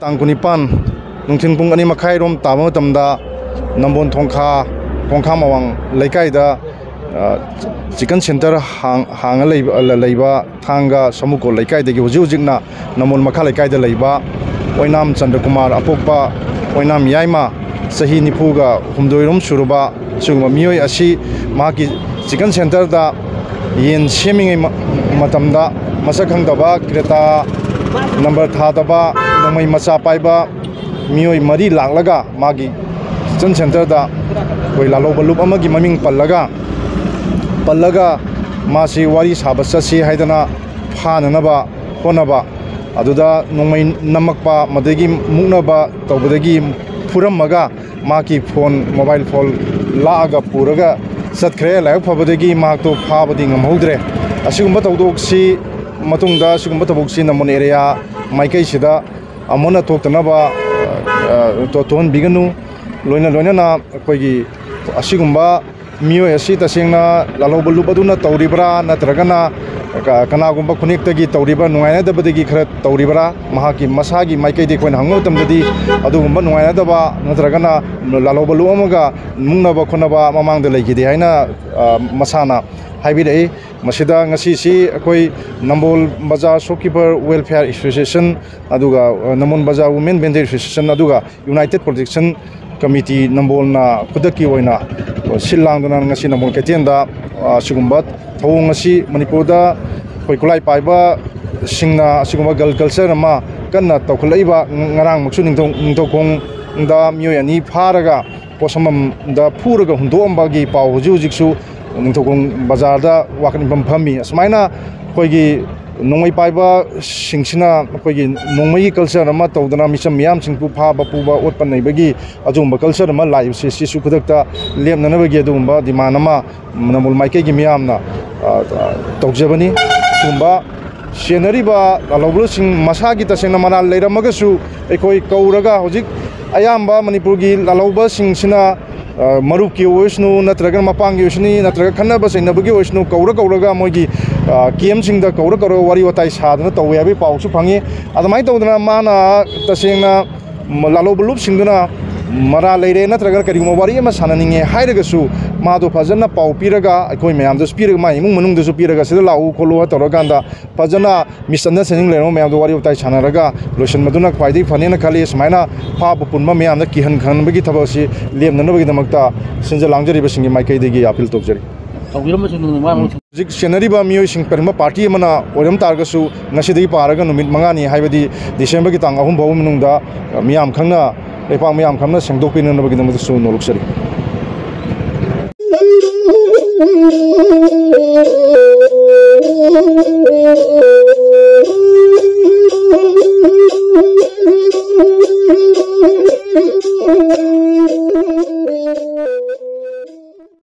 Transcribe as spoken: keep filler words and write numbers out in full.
ꯇꯥꯡ ꯀꯨꯟꯅꯤꯄꯥꯟ ꯅꯨꯡꯊꯤꯜ ꯄꯨꯡ ꯑꯅꯤ ꯃꯈꯥꯏꯔꯣꯝ ꯇꯥꯕ ꯃꯇꯝꯗ ꯅꯝꯕꯣꯜ ꯊꯣꯡꯈꯥ, ꯊꯣꯡꯈꯥ ꯃꯋꯥꯡ ꯂꯩꯀꯥꯏꯗ, ꯑ, ꯆꯤꯀꯟ ꯁꯦꯟꯇꯔ ꯍꯥꯡ-, ꯍꯥꯡꯉ ꯂꯩꯕ, ꯂꯩꯕ ꯊꯥꯡꯒ ꯁꯃꯨꯀꯣꯜ ꯂꯩꯀꯥꯏꯗꯒꯤ ꯍꯧꯖꯤꯛ ꯍꯧꯖꯤꯛꯅ ꯅꯝꯕꯣꯜ ꯃꯈꯥ ꯂꯩꯀꯥꯏꯗ ꯂꯩꯕ ꯑꯣꯏꯅꯥꯝ ꯆꯟꯗ꯭ꯔꯀꯨꯃꯥꯔ, ꯑꯄꯣꯛꯄ ꯑꯣꯏꯅꯥꯝ ꯌꯥꯏꯃ, ꯆꯍꯤ ꯅꯤꯐꯨꯒ ꯍꯨꯝꯗꯣꯏꯔꯣꯝ ꯁꯨꯔꯕ ꯁꯤꯒꯨꯝꯕ ꯃꯤꯑꯣꯏ ꯑꯁꯤ ꯃꯍꯥꯛꯀꯤ ꯆꯤꯀꯟ ꯁꯦꯟꯇꯔꯗ ꯌꯦꯟ ꯁꯦꯝꯃꯤꯉꯩ ꯃ-, ꯃꯇꯝꯗ ꯃꯁꯛ ꯈꯪꯗꯕ ꯀ꯭ꯔꯦꯇꯥ ꯅꯝꯕꯔ ꯊꯥꯗꯕ ꯅꯣꯡꯃꯩ ꯃꯆꯥ ꯄꯥꯏꯕ ꯃꯤꯑꯣꯏ ꯃꯔꯤ ꯂꯥꯛꯂꯒ ꯃꯥꯒꯤ ꯆꯤꯀꯟ ꯁꯦꯟꯇꯔꯗ ꯑꯩꯈꯣꯏ ꯂꯥꯜꯍꯧꯕ ꯂꯨꯞ ꯑꯃꯒꯤ ꯃꯃꯤꯡ ꯄꯜꯂꯒ, ꯄꯜꯂꯒ ꯃꯥꯁꯤ ꯋꯥꯔꯤ ꯁꯥꯕ ꯆꯠꯁꯤ ꯍꯥꯏꯗꯅ ꯐꯥꯅꯅꯕ ꯍꯣꯠꯅꯕ, ꯑꯗꯨꯗ ꯅꯣꯡꯃꯩ ꯅꯝꯃꯛꯄ, ꯃꯗꯒꯤ ꯃꯨꯛꯅꯕ ꯇꯧꯕꯗꯒꯤ ꯐꯨꯔꯝꯃꯒ ꯃꯍꯥꯛꯀꯤ ꯐꯣꯟ, ꯃꯣꯕꯥꯏꯜ ꯐꯣꯟ ꯂꯥꯛꯑꯒ ꯄꯨꯔꯒ ꯆꯠꯈ꯭ꯔꯦ꯫ ꯂꯥꯏꯕꯛ ꯐꯕꯗꯒꯤ ꯃꯍꯥꯛꯇꯣ ꯐꯥꯕꯗꯤ ꯉꯝꯍꯧꯗ꯭ꯔꯦ꯫ ꯑꯁꯤꯒꯨꯝꯕ ꯊꯧꯗꯣꯛꯁꯤ ꯃꯇꯨꯡꯗ ꯑꯁꯤꯒꯨꯝꯕ ꯊꯕꯛꯁꯤ ꯅꯝꯕꯣꯜ ꯑꯦꯔꯤꯌꯥ ꯃꯥꯏꯀꯩꯁꯤꯗ ꯑꯃꯨꯛ ꯍꯟꯅ ꯊꯣꯛꯇꯅꯕ, ꯑ, ꯑ, ꯊꯣꯛꯍꯟꯕꯤꯒꯅꯨ꯫ ꯂꯣꯏꯅ ꯂꯣꯏꯅꯅ ꯑꯩꯈꯣꯏꯒꯤ ꯑꯁꯤꯒꯨꯝꯕ ꯃꯤꯑꯣꯏ ꯑꯁꯤ ꯇꯁꯦꯡꯅ ꯂꯥꯜꯍꯧꯕ ꯂꯨꯞ ꯑꯗꯨꯅ ꯇꯧꯔꯤꯕ꯭ꯔꯥ, ꯅꯠꯇ꯭ꯔꯒꯅ ꯀ-, ꯀꯅꯥꯒꯨꯝꯕ ꯈꯨꯅꯦꯛꯇꯒꯤ ꯇꯧꯔꯤꯕ, ꯅꯨꯡꯉꯥꯏꯅꯗꯕꯗꯒꯤ ꯈꯔ ꯇꯧꯔꯤꯕ꯭ꯔꯥ? ꯃꯍꯥꯛꯀꯤ ꯃꯁꯥꯒꯤ ꯃꯥꯏꯀꯩꯗꯒꯤ ꯑꯩꯈꯣꯏꯅ ꯍꯪꯕ ꯃꯇꯝꯗꯗꯤ ꯑꯗꯨꯒꯨꯝꯕ ꯅꯨꯡꯉꯥꯏꯅꯗꯕ ꯅꯠꯇ꯭ꯔꯒꯅ ꯂꯥꯜꯍꯧꯕ ꯂꯨꯞ ꯑꯃꯒ ꯃꯨꯛꯅꯕ ꯈꯣꯠꯅꯕ ꯃꯃꯥꯡꯗ ꯂꯩꯈꯤꯗꯦ ꯍꯥꯏꯅ, ꯑ, ꯃꯁꯥꯅ ꯍꯥꯏꯕꯤꯔꯛꯏ꯫ ꯃꯁꯤꯗ ꯉꯁꯤꯁꯤ ꯑꯩꯈꯣꯏ ꯅꯝꯕꯣꯜ ꯕꯖꯥꯔ ꯁꯣꯞꯀꯤꯄꯔ ꯋꯦꯜꯐꯤꯌꯥꯔ ꯑꯦꯁꯣꯁꯤꯌꯦꯁꯟ, ꯑꯗꯨꯒ, ꯑ, ꯅꯝꯕꯣꯜ ꯕꯖꯥꯔ ꯋꯨꯃꯦꯟ ꯚꯦꯟꯗꯔ ꯑꯦꯁꯣꯁꯤꯌꯦꯁꯟ, ꯑꯗꯨꯒ ꯌꯨꯅꯥꯏꯇꯦꯠ ꯄ꯭ꯔꯣꯇꯦꯛꯁꯟ ꯀꯃꯤꯇꯤ ꯅꯝꯕꯣꯜꯅ ꯈꯨꯗꯛꯀꯤ ꯑꯣꯏꯅ ꯁꯤꯜ ꯂꯥꯡꯗꯨꯅ ꯉꯁꯤ ꯅꯝꯕꯣꯜ ꯀꯩꯊꯦꯜꯗ, ꯑ, ꯁꯤꯒꯨꯝꯕ ꯊꯧꯑꯣꯡ ꯑꯁꯤ ꯃꯅꯤꯄꯨꯔꯗ ꯑꯩꯈꯣꯏ ꯈꯨꯠꯂꯥꯏ ꯄꯥꯏꯕꯁꯤꯡꯅ ꯑꯁꯤꯒꯨꯝꯕ ꯒꯟ ꯀꯜꯆꯔ ꯑꯃ ꯀꯟꯅ ꯇꯧꯈꯠꯂꯛꯏꯕ, ꯉ-, ꯉꯔꯥꯡꯃꯛꯁꯨ ꯅꯤꯡꯊꯧ-, ꯅꯤꯡꯊꯧꯈꯣꯡꯗ ꯃꯤꯑꯣꯏ ꯑꯅꯤ ꯐꯥꯔꯒ ꯄꯣꯠꯁꯝꯗ ꯐꯨꯔꯒ ꯍꯨꯟꯗꯣꯛꯑꯝꯕꯒꯤ ꯄꯥꯎ ꯍꯧꯖꯤꯛ ꯍꯧꯖꯤꯛꯁꯨ ꯅꯤꯡꯊꯧꯈꯣꯡ ꯕꯖꯥꯔꯗ ꯋꯥꯀꯠ ꯃꯤꯐꯝ ꯐꯝꯃꯤ꯫ ꯑꯁꯨꯃꯥꯏꯅ ꯑꯩꯈꯣꯏꯒꯤ ꯅꯣꯡꯃꯩ ꯄꯥꯏꯕꯁꯤꯡꯁꯤꯅ ꯑꯩꯈꯣꯏꯒꯤ ꯅꯣꯡꯃꯩꯒꯤ ꯀꯜꯆꯔ ꯑꯃ ꯇꯧꯗꯅ ꯃꯤꯆꯝ ꯃꯤꯌꯥꯝꯁꯤꯡꯕꯨ ꯐꯥꯕ ꯄꯨꯕ ꯑꯣꯠꯄ ꯅꯩꯕꯒꯤ ꯑꯗꯨꯒꯨꯝꯕ ꯀꯜꯆꯔ ꯑꯃ ꯂꯥꯛꯏꯕꯁꯦ, ꯁꯤꯁꯨ ꯈꯨꯗꯛꯇ ꯂꯦꯞꯅꯅꯕꯒꯤ ꯑꯗꯨꯒꯨꯝꯕ ꯗꯤꯃꯥꯟ ꯑꯃ ꯅꯝꯕꯣꯜ ꯃꯥꯏꯀꯩꯒꯤ ꯃꯤꯌꯥꯝꯅ, ꯑ, ꯑ, ꯇꯧꯖꯕꯅꯤ꯫ ꯁꯤꯒꯨꯝꯕ ꯆꯦꯟꯅꯔꯤꯕ ꯂꯥꯜꯍꯧꯕꯁꯤꯡ ꯃꯁꯥꯒꯤ ꯇꯁꯦꯡꯅ ꯃꯔꯥꯜ ꯂꯩꯔꯝꯃꯒꯁꯨ ꯑꯩꯈꯣꯏ ꯀꯧꯔꯒ, ꯍꯧꯖꯤꯛ ꯑꯌꯥꯝꯕ ꯃꯅꯤꯄꯨꯔꯒꯤ ꯂꯥꯜꯍꯧꯕꯁꯤꯡꯁꯤꯅ, ꯑ, ꯃꯔꯨꯞꯀꯤ ꯑꯣꯏꯁꯅꯨ, ꯅꯠꯇ꯭ꯔꯒꯅ ꯃꯄꯥꯡꯒꯤ ꯑꯣꯏꯁꯅꯨ, ꯅꯠꯇ꯭ꯔꯒ ꯈꯠꯅꯕ ꯆꯩꯅꯕꯒꯤ ꯑꯣꯏꯁꯅꯨ, ꯀꯧꯔ ꯀꯧꯔꯒ ꯃꯣꯏꯒꯤ ꯀꯦꯝꯁꯤꯡꯗ ꯀꯧꯔ ꯀꯧꯔꯒ ꯋꯥꯔꯤ ꯋꯥꯇꯥꯏ ꯁꯥꯗꯅ ꯇꯧꯋꯦ ꯍꯥꯏꯕꯒꯤ ꯄꯥꯎꯁꯨ ꯐꯪꯉꯤ꯫ ꯑꯗꯨꯃꯥꯏꯅ ꯇꯧꯗꯅ ꯃꯥꯅ ꯇꯁꯦꯡꯅ ꯂꯥꯜꯍꯧꯕ ꯂꯨꯞꯁꯤꯡꯗꯨꯅ ꯃꯔꯥꯜ ꯂꯩꯔꯦ ꯅꯠꯇ꯭ꯔꯒꯅ ꯀꯔꯤꯒꯨꯝꯕ ꯋꯥꯔꯤ ꯑꯃ ꯁꯥꯟꯅꯅꯤꯡꯉꯦ ꯍꯥꯏꯔꯒꯁꯨ, ꯃꯥꯗꯣ ꯐꯖꯅ ꯄꯥꯎ ꯄꯤꯔꯒ, ꯑꯩꯈꯣꯏ ꯃꯌꯥꯝꯗꯁꯨ ꯄꯤꯔꯒ, ꯃꯥ ꯏꯃꯨꯡ ꯃꯅꯨꯡꯗꯁꯨ ꯄꯤꯔꯒ, "ꯁꯤꯗ ꯂꯥꯛꯎ ꯈꯣꯠꯂꯨ" ꯇꯧꯔꯀꯥꯟꯗ ꯐꯖꯅ misunderstanding ꯂꯩꯔꯝꯕ ꯃꯌꯥꯝꯗꯣ ꯋꯥꯔꯤ ꯋꯥꯇꯥꯏ ꯁꯥꯟꯅꯔꯒ ꯂꯣꯏꯁꯤꯟꯕꯗꯨꯅ ꯈ꯭ꯋꯥꯏꯗꯒꯤ ꯐꯅꯦꯅ ꯈꯜꯂꯤ꯫ ꯁꯨꯃꯥꯏꯅ ꯐꯥꯕ ꯄꯨꯟꯕ ꯃꯌꯥꯝꯗ ꯀꯤꯍꯟ ꯈꯪꯍꯟꯕꯒꯤ ꯊꯕꯛ ꯑꯁꯤ ꯂꯦꯞꯅꯅꯕꯒꯤꯗꯃꯛꯇ ꯁꯤꯟꯖ ꯂꯥꯡꯖꯔꯤꯕꯁꯤꯡꯒꯤ ꯃꯥꯏꯀꯩꯗꯒꯤ appeal ꯇꯧꯖꯔꯤ꯫ ꯇꯧꯕꯤꯔꯝꯕꯁꯨ ꯅꯨꯡꯉꯥꯏ꯫ ꯍꯧꯖꯤꯛ ꯁꯦꯟꯅꯔꯤꯕ ꯃꯤꯑꯣꯏꯁꯤꯡ, ꯀꯔꯤꯒꯨꯝꯕ ꯄꯥꯔꯇꯤ ꯑꯃꯅ ꯑꯣꯏꯔꯝ ꯇꯥꯔꯒꯁꯨ, ꯉꯁꯤꯗꯒꯤ ꯄꯥꯔꯒ ꯅꯨꯃꯤꯠ ꯃꯉꯥꯅꯤ, ꯍꯥꯏꯕꯗꯤ ꯗꯤꯁꯦꯝꯕꯔꯒꯤ ꯇꯥꯡ ꯑꯍꯨꯝ ꯐꯥꯎꯕ ꯃꯅꯨꯡꯗ ꯃꯤꯌꯥꯝ ꯈꯪꯅ, ꯂꯩꯄꯥꯛ ꯃꯤꯌꯥꯝ ꯈꯪꯅ ꯁꯦꯡꯗꯣꯛꯄꯤꯅꯅꯕꯒꯤꯗꯃꯛꯇꯁꯨ ꯅꯣꯂꯨꯛꯆꯔꯤ꯫